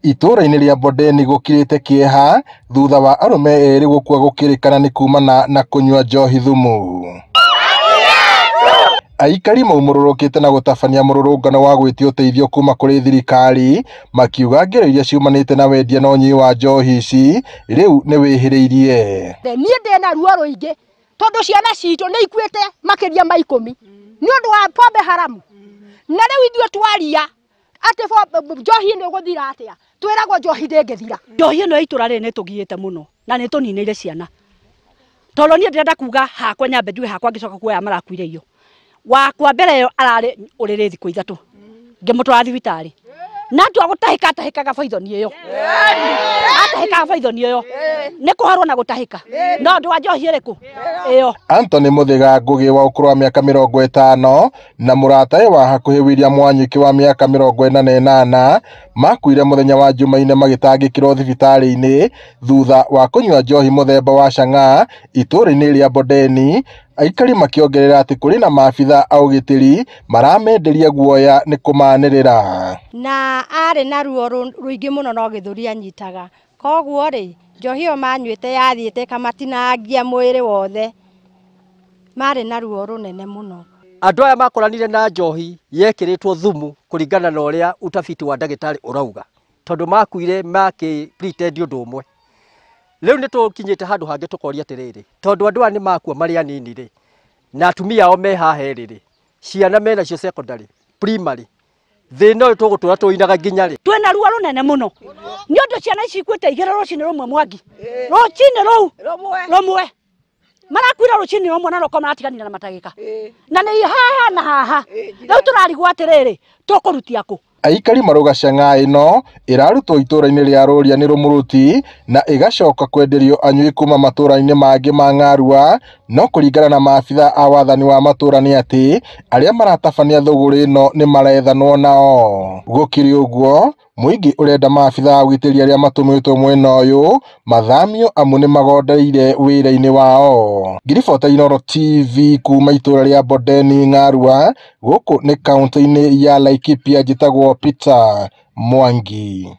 Itũũra-inĩ rĩa Bondeni gũkirĩte kĩeha thutha wa arũme erĩ gũkua gũkĩrĩkana nĩ kumana na kũnyua njohi thumu. Aikari maumũrũrũkĩte na gũtabania mũrũrũngano wa gwĩtia ũteithio kuma kũrĩ thirikari makiuga ngero iria ciumanĩte na wendia na ũnyui wa njohi ici rĩu nĩ wĩhĩrĩirie. Niĩ ndĩna ruo rũingĩ tondũ ciana citũ nĩ ikuĩte makĩria ma 10 nĩ ũndũ wa pombe haramu, na rĩu ithuĩ twaria atĩ njohi ĩno ĩgũthira atĩa, twĩragwo njohi ndĩngĩthira. Njohi ĩno ya itũra rĩrĩ nĩ tũgiĩte mũno na nĩ tũninĩire ciana, tondũ niĩ ndĩrenda kuga hakwa nyambe njuge hakwa ngĩcoka kuoya marakuire iyo wakwa mbere ĩyo ararĩ ũrĩrĩ thikũ 3 ngĩmũtwara thibitarĩ na atua gũtahĩka atahĩkaga baithoni ĩyo, atahĩkaga baithoni ĩyo nĩ kũharwo na gũtahĩka no ũndũ wa njohi ĩrĩkũ ĩyo. Anthony Mũthĩga Ngũgĩ wa ũkũrũ wa mĩaka 50 na mũratawe wa hakuhĩ William Wanyuki wa mĩaka 48 makuire mũthenya wa Jumaine magĩtangĩkĩrwo thibitarĩ-inĩ thutha wa kũnyua njohi mũthemba wa chang'aa itũũra-inĩ rĩa Bondeni. Aikari makĩongerera atĩ kũrĩ na maabitha a ũgitĩri maramenderia guoya nĩ kũmanĩrĩra. Na arĩ na ruo rũingĩ mũno no gĩthũri anyitaga, koguo rĩ njohi ĩyo manyuĩte yathiĩte ĩkamatinangia mwĩrĩ wothe, marĩ na ruo rũnene mũno. Andũ aya makoranire na njohi yekĩrĩtwo thumu kũringana na ũrĩa utafiti wa ndagĩtarĩ ũrauga, tondũ makuire makĩ pretend ũndũ ũmwe. Rĩu nĩ tũkinyĩte handũ hangĩ tũkoria atĩrĩrĩ, tondũ andũ aya nĩ makua marĩ anini rĩ, na atumia ao me haha erĩ rĩ, ciana menacio secondary, primary, thĩna ũyũ tũgũtũra tũinaga nginya rĩ? Twĩna ruo rũnene mũno nĩ ũndũ ciana ici ikuĩte igĩrĩ rũcinĩ rũmwe Mwangi, rũcinĩ rũu rũmwe marakuire rũcinĩ rũmwe na rũko maratiganire na matagĩka na nĩ haha na haha. Rĩu tũrarigwo atĩrĩrĩ, tũkũrutia kũ? Aikari marauga chang'aa ĩno ĩrarutwo itũũra-inĩ rĩa Rũria nĩ Rũmũrũti na ĩgacoka kwenderio anyui kuma matũũra-inĩ mangĩ ma Ng'arua, no kũringana na maabitha a wathani wa matũũra nĩ atĩ arĩa maratabania thũgũrĩ ĩno nĩ marethanwo nao. Gũkĩrĩ ũguo, mũingĩ ũrenda maabitha a ũgitĩri arĩa matũmĩtwo mwena ũyũ mathamio amu nĩ magondereire wĩra-inĩ wao. Ngiribota Inooro TV kuma itũũra rĩa Bondeni Ng'arua, gũkũ nĩ kaũntĩ-inĩ ya Laikipia, njĩtagwo Peter Mwangi.